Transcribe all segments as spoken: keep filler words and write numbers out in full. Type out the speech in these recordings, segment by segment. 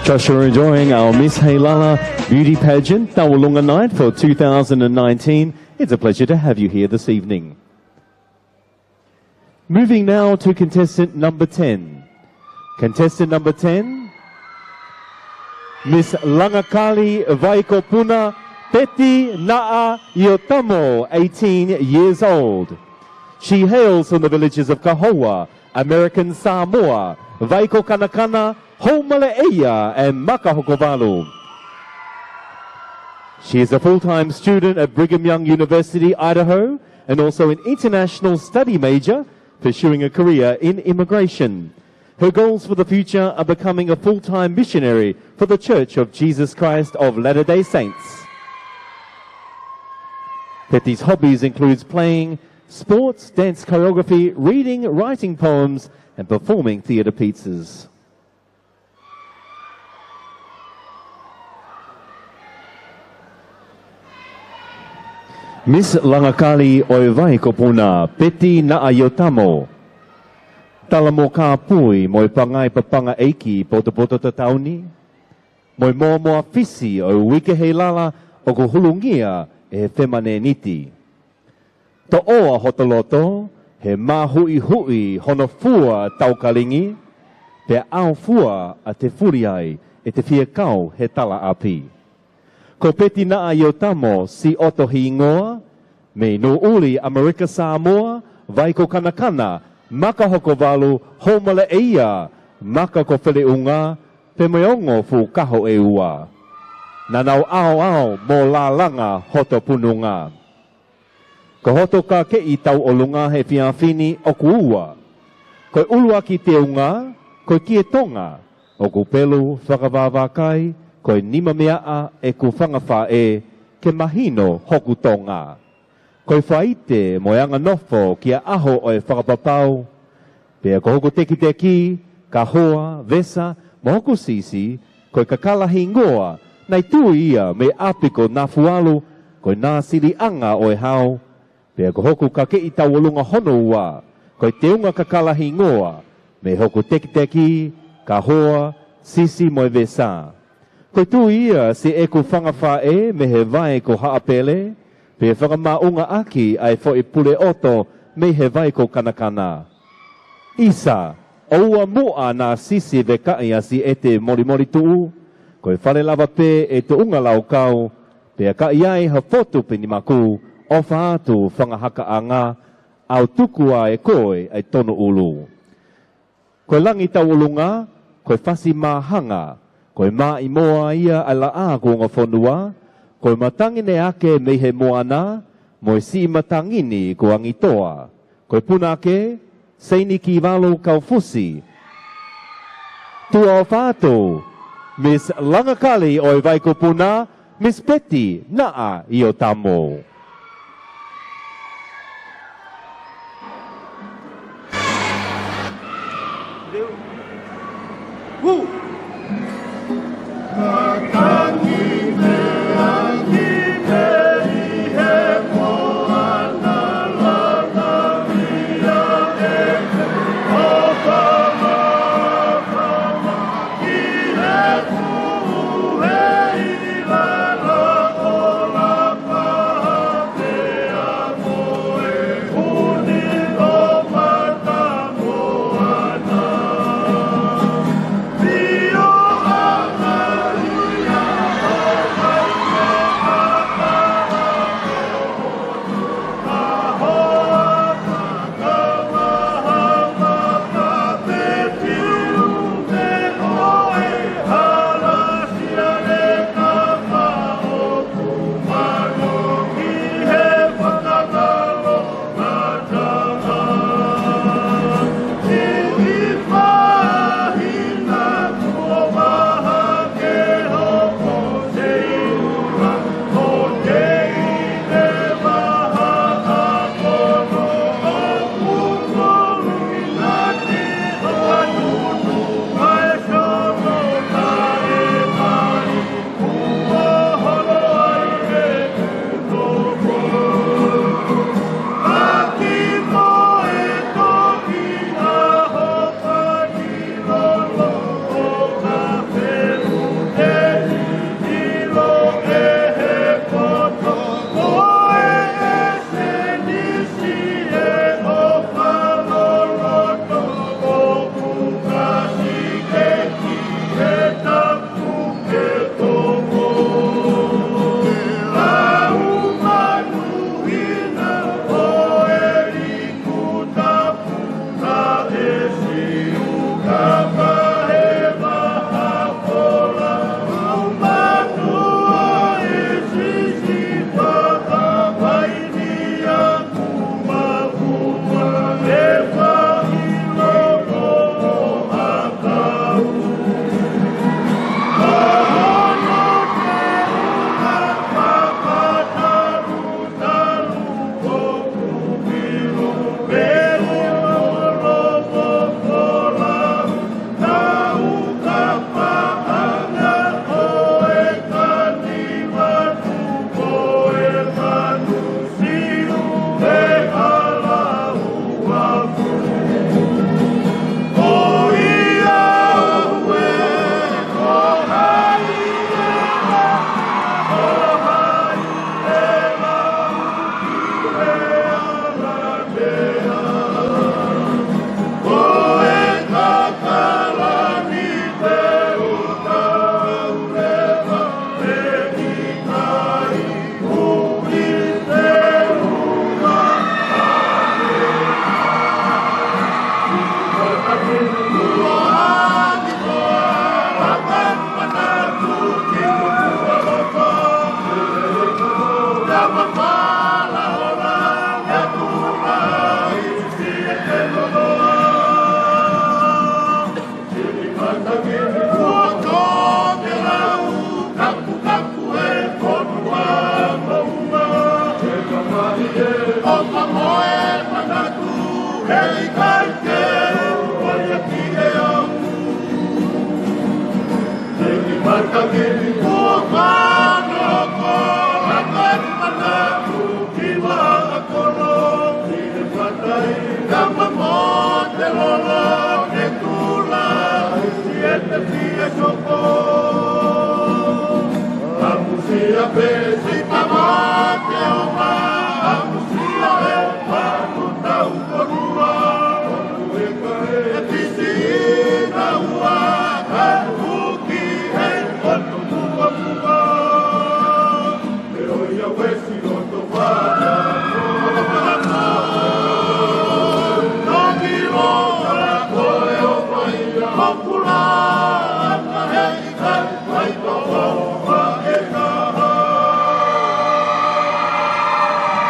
Just, you're enjoying our Miss Heilala Beauty Pageant, Taulunga Night for two thousand and nineteen. It's a pleasure to have you here this evening. Moving now to contestant number ten. Contestant number ten, Miss Langakali Vaikopuna, Peti Naʻa Iotamo, eighteen years old. She hails from the villages of Kahoua, American Samoa, Vaikokanakana, Houmaleʻeia, and Makahokovalu. She is a full-time student at Brigham Young University, Idaho, and also an international study major, pursuing a career in immigration. Her goals for the future are becoming a full-time missionary for the Church of Jesus Christ of Latter-day Saints. Peti's hobbies includes playing sports, dance choreography, reading, writing poems, and performing theatre pieces. Miss Langakali ʻo e Vaikopuna, Peti Naʻa Iotamo. Tala mo kāpui mo e pangai papanga ʻeiki potopoto tatau ni, mo e mōmoa fisi ʻo e uike heilala ʻoku hulungia ʻe he femanēniti. Toʻoa hoto loto, he māhuʻihuʻi hono fua taukalingi, pea ʻaofua ʻa te fuli ai ʻe te fie kau he tala ʻapi. Ko Peti Naʻa Iotamo siʻoto hingoa, mei Nuʻuuli, ʻAmelika Samoa, Vaikokanakana, Makahokovalu, Houmaleʻeia, Makakofeleʻunga, pea mo e ongo fuʻu kaho ʻe ua. Naʻa nau ʻaoʻao mo lālanga hoto pununga. Ko hoto kakeʻi tauʻolunga he efiafi ni ʻoku ua. Ko e ʻuluaki teunga, ko e kie Tonga, ʻoku pelu fakavāvākai, ko e nima meaʻa ʻeku fanga faʻē, ke mahino hoku Tonga. Ko e faite mo e anganofo kia ʻaho ʻo e fakapapau, pea ko hoku tekiteki, kahoa, vesa, mo hoku sisi, ko e kakala hingoa, naʻe tui ia mei ʻapi ko Nafualu, ko e nāsiliʻanga ʻo e hau, pea ko hoku kakeʻi tauʻolunga hono ua, ko e teunga kakala hingoa, mei hoku tekiteki, kahoa, sisi mo e vesa. Ko e tui ia siʻeku fanga faʻē mei he vai ko Haʻapele, pea fakamaʻunga ʻaki ʻa e foʻi pule ʻoto mei he vai ko Kanakana. ʻIsa, ʻoua muʻa naʻa sisi vekaʻi ʻa Siete Molimolituʻu, ko e fale lava pē ʻe Tuʻunga Laukau, pea ka ʻi ai ha fotu pe nimaku, ʻofa atu fanga hakaʻanga, ʻa u tuku ʻa e koe ʻa e tonu ʻulu. Ko e langi tauʻolunga, ko e fasi māhanga, ko e maʻimoa ia ʻa e laʻā kuonga fonua, ko e matangi ne ake mei he moana, mo e siʻi matangi ni ko Angitoa. Ko e punake, Seini Kivalu Kaufusi. Tuʻa ʻofa atu, Miss Langakali ʻo e Vaikopuna, Miss Peti Naʻa Iotamo.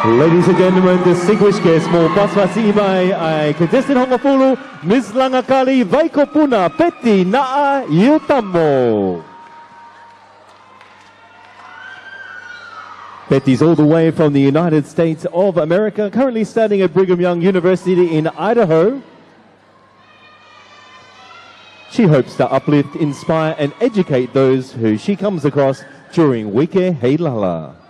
Ladies and gentlemen, distinguished guests, mou pasipasi mai ai contestant hongofulu, Miss Langakali Vaikopuna, Peti Naʻa Iutamo. Peti's all the way from the United States of America, currently studying at Brigham Young University in Idaho. She hopes to uplift, inspire, and educate those who she comes across during Wike Heilala.